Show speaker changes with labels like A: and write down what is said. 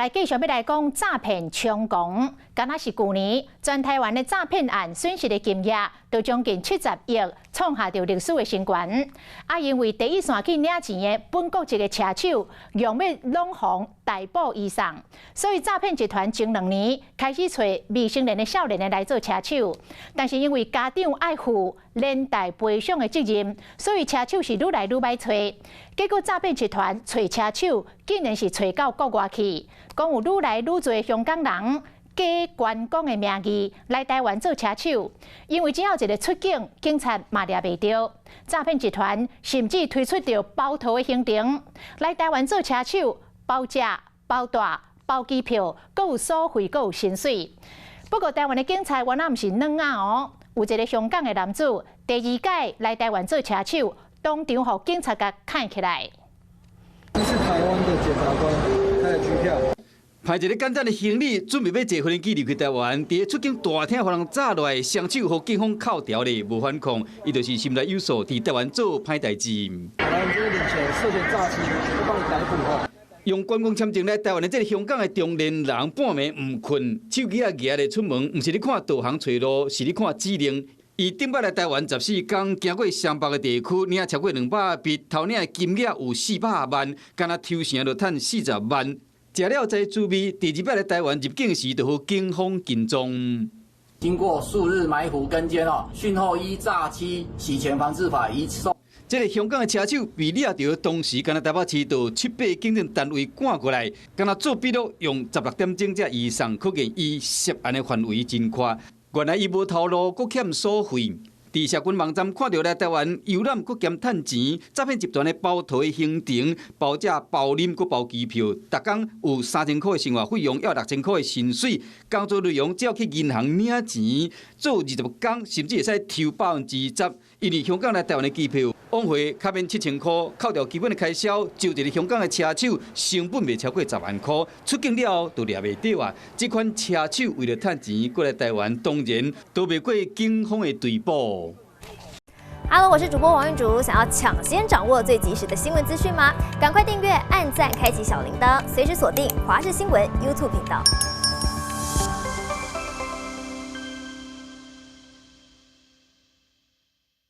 A: 來繼續欲來講詐騙猖狂，敢若是舊年全台灣的詐騙案損失的金額都將近70億，創下著歷史的新高。啊，因為第一線去領錢的本國籍的車手，用欲攏予逮捕移送，所以詐騙集團前2年開始揣未成年的少年的來做車手，但是因為家長愛負連帶賠償的責任，所以車手是愈來愈䆀揣。結果詐騙集團揣車手，竟然是揣到國外去。講有愈來愈濟香港人假觀光的名義來台灣做車手，因為只要一个出境，警察嘛掠袂著。詐騙集團甚至推出著包套的行程，來台灣做車手，包食、包蹛、包機票，閣有所費，閣有薪水。不過台灣的警察原來毋是軟仔哦，有一个香港的男子第二擺來台灣做車手，當場予警察共牽起來。
B: 這是台灣的檢察官開的拘票。
C: 排一个簡單的行李，準備欲坐飛機離開台灣，佇出境大廳予人紮落來，雙手予警方銬牢咧，無反抗，伊就是心內有數，佇台灣做歹代誌。
B: 來，你這個領錢涉嫌詐欺，我幫你逮捕吼。
C: 用觀光簽證來台灣的這个香港的中年人，半暝毋睏，手機仔攑咧出門，毋是咧看導航揣路，是咧看指令。伊頂擺來台灣14工，經過雙北的地區，領超過200筆，頭領的金額有400萬，敢若抽成就趁40萬。食了知滋味，第二擺來台灣入境時，就予警方跟蹤。
D: 經過數日埋伏跟監哦，訊後依詐欺洗錢防治法移送。
C: 這个香港的車手被掠著，當時敢若台北市就七八警政單位趕過來，敢若做筆錄，用16點鐘才移送，可見伊涉案的範圍真寬。原來伊無頭路，閣欠所費。佇社群網站看著來台灣遊覽，閣兼趁錢，詐騙集團的包套的行程，包食包啉，閣包機票，逐工有3000箍的生活費用，抑6000箍的薪水。工作內容只要去銀行領錢，做20工，甚至會使抽10%。因為香港來台灣的機票往回較免7000箍，扣掉基本的開銷，招一个香港的車手成本袂超過10萬箍，出境了後就掠袂著啊！這款車手為著趁錢過來台灣，當然逃袂過警方的追捕。
E: Hello，我是主播王玉竹，想要搶先掌握最及時的新聞資訊嗎？趕快訂閱、按讚、開啟小鈴鐺，隨時鎖定華視新聞 YouTube 頻道。